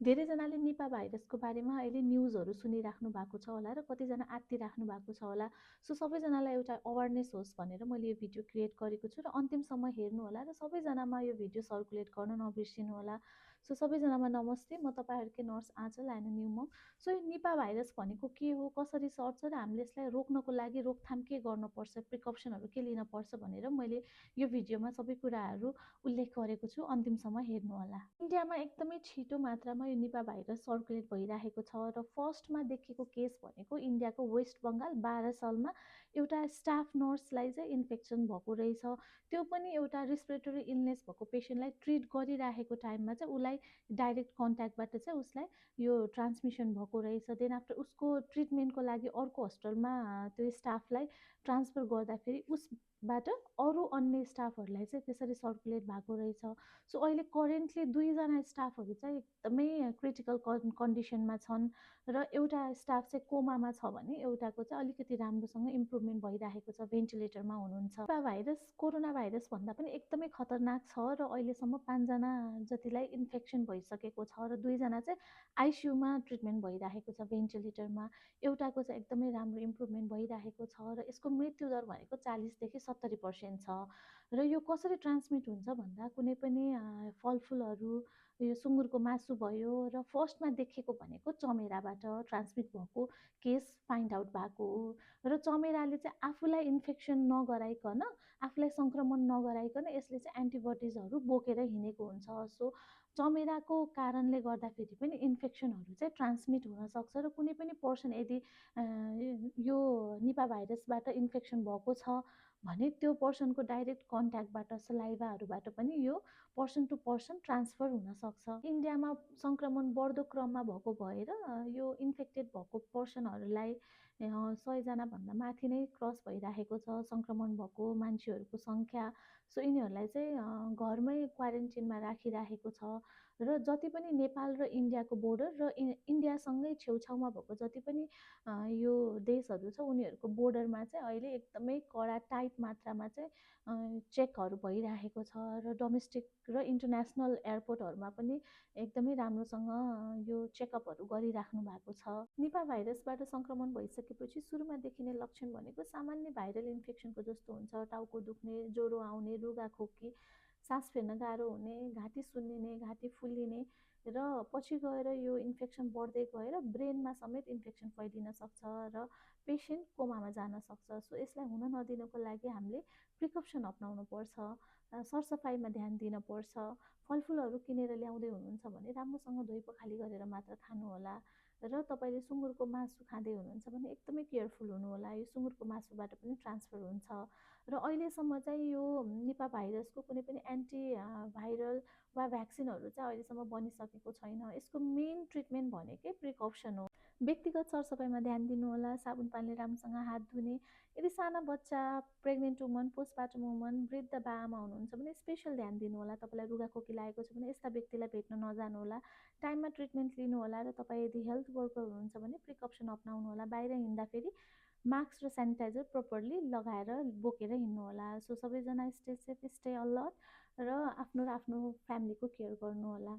धेरैजनाले निपा भाइरसको बारेमा अहिले न्युजहरू सुनिराख्नु भएको छ होला र कतिजना आत्तिराख्नु भएको छ होला। सो सबैजनालाई एउटा अवेरनेस होस् भनेर मैले यो भिडियो क्रिएट गरेको छु र अन्तिमसम्म हेर्नु होला र सबैजनामा यो भिडियो सर्कुलेट गर्न नबिर्सिनु होला। सो सबैजनामा नमस्ते, म तपाईँहरूकै nurse Anchal and new mom. So यो निपा भाइरस भनेको के हो, कसरी सर्छ र हामीले यसलाई रोक्नको लागि रोकथाम के गर्नुपर्छ, प्रिकप्सनहरू के लिनपर्छ भनेर मैले यो भिडियोमा सबै कुराहरू उल्लेख गरेको छु। अन्तिमसम्म हेर्नु होला। इन्डियामा एकदमै छिटो मात्रामा यो निपा भाइरस सर्कुलेट भइरहेको छ र फर्स्टमा देखेको केस भनेको इन्डियाको वेस्ट बङ्गाल 12 सालमा एउटा स्टाफ नर्सलाई चाहिँ इन्फेक्सन भएको रहेछ। त्यो पनि एउटा रेस्पिरेटरी इलनेस भएको पेसेन्टलाई ट्रिट गरिरहेको टाइममा चाहिँ उसलाई डाइरेक्ट कन्ट्याक्टबाट चाहिँ उसलाई यो ट्रान्समिसन भएको रहेछ। देन आफ्टर उसको ट्रिटमेन्टको लागि अर्को हस्पिटलमा त्यो स्टाफलाई ट्रान्सफर गर्दाखेरि उसबाट अरू अन्य स्टाफहरूलाई चाहिँ त्यसरी सर्कुलेट भएको रहेछ। सो अहिले करेन्टली 2जना स्टाफहरू चाहिँ एकदमै क्रिटिकल कन्डिसनमा छन् र एउटा स्टाफ चाहिँ कोमामा छ भने एउटाको चाहिँ अलिकति राम्रोसँग इम्प्रुभमेन्ट भइरहेको छ, भेन्टिलेटरमा हुनुहुन्छ। निपा भाइरस कोरोना भाइरस भन्दा पनि एकदमै खतरनाक छ र अहिलेसम्म 5जना जतिलाई इन्फेक्सन भइसकेको छ र 2जना चाहिँ आइसियुमा ट्रिटमेन्ट भइरहेको छ, भेन्टिलेटरमा। एउटाको चाहिँ एकदमै राम्रो इम्प्रुभमेन्ट भइरहेको छ र यसको मृत्युदर भनेको 40 देखि 70% छ। र यो कसरी ट्रान्समिट हुन्छ भन्दा कुनै पनि फलफुलहरू, यो सुँगुरको मासु भयो र फर्स्टमा देखेको भनेको चमेराबाट ट्रान्समिट भएको केस फाइन्ड आउट भएको हो। र चमेराले चाहिँ आफूलाई इन्फेक्सन नगराइकन, आफूलाई सङ्क्रमण नगराइकन यसले चाहिँ एन्टिबडिजहरू बोकेर हिँडेको हुन्छ। सो चमेराको कारणले गर्दाखेरि पनि इन्फेक्सनहरू चाहिँ ट्रान्समिट हुनसक्छ र कुनै पनि पर्सन यदि यो निपा भाइरसबाट इन्फेक्सन भएको छ भने त्यो पर्सनको डाइरेक्ट कन्ट्याक्टबाट, सलाइभाहरूबाट पनि यो पर्सन टु पर्सन ट्रान्सफर हुनसक्छ। इन्डियामा सङ्क्रमण बढ्दो क्रममा भएको भएर यो इन्फेक्टेड भएको पर्सनहरूलाई 100जनाभन्दा माथि नै क्रस भइरहेको छ सङ्क्रमण भएको मान्छेहरूको सङ्ख्या। सो यिनीहरूलाई चाहिँ घरमै क्वारेन्टिनमा राखिरहेको छ र जति पनि नेपाल र इन्डियाको बोर्डर र इन्डियासँगै छेउछाउमा भएको जति पनि यो देशहरू छ उनीहरूको बोर्डरमा चाहिँ अहिले एकदमै कडा टाइट मात्रामा चाहिँ चेकहरू भइरहेको छ र डोमेस्टिक र इन्टरनेसनल एयरपोर्टहरूमा पनि एकदमै राम्रोसँग यो चेकअपहरू गरिराख्नु भएको छ। निपा भाइरसबाट सङ्क्रमण भइसकेपछि सुरुमा देखिने लक्षण भनेको सामान्य भाइरल इन्फेक्सनको जस्तो हुन्छ। टाउको दुख्ने, ज्वरो आउने, रुगाखोकी, सास फेर्न गाह्रो हुने, घाँटी सुन्निने, घाँटी फुल्लिने र पछि गएर यो इन्फेक्सन बढ्दै गएर ब्रेनमा समेत इन्फेक्सन फैलिन सक्छ र पेसेन्ट कोमामा जान सक्छ। सो यसलाई हुन नदिनको लागि हामीले प्रिकप्सन अपनाउनुपर्छ, सरसफाइमा ध्यान दिनुपर्छ। फलफुलहरू किनेर ल्याउँदै हुनुहुन्छ भने राम्रोसँग धोइ पखाली गरेर मात्र खानुहोला र तपाईँले सुँगुरको मासु खाँदै हुनुहुन्छ भने एकदमै केयरफुल हुनुहोला। यो सुँगुरको मासुबाट पनि ट्रान्सफर हुन्छ र अहिलेसम्म चाहिँ यो निपा भाइरसको कुनै पनि एन्टी भाइरल वा भ्याक्सिनहरू चाहिँ अहिलेसम्म बनिसकेको छैन। यसको मेन ट्रिटमेन्ट भनेकै प्रिकप्सन हो। व्यक्तिगत सरसफाइमा ध्यान दिनुहोला, साबुन पानीले राम्रोसँग हात धुने। यदि साना बच्चा, प्रेग्नेन्ट वुमन, पोस्टपार्टम वुमन, वृद्ध बाआमा हुनुहुन्छ भने स्पेसल ध्यान दिनुहोला। तपाईँलाई रुगाखोकी लागेको छ भने यस्ता व्यक्तिलाई भेट्न नजानुहोला, टाइममा ट्रिटमेन्ट लिनुहोला र तपाईँ यदि हेल्थ वर्कर हुनुहुन्छ भने प्रिकप्सन अपनाउनुहोला। बाहिर हिँड्दाखेरि मास्क र सेनिटाइजर प्रपरली लगाएर बोकेर हिँड्नुहोला। सो सबैजना स्टे सेफ, स्टे अलर्ट र आफ्नो फ्यामिलीको केयर गर्नुहोला।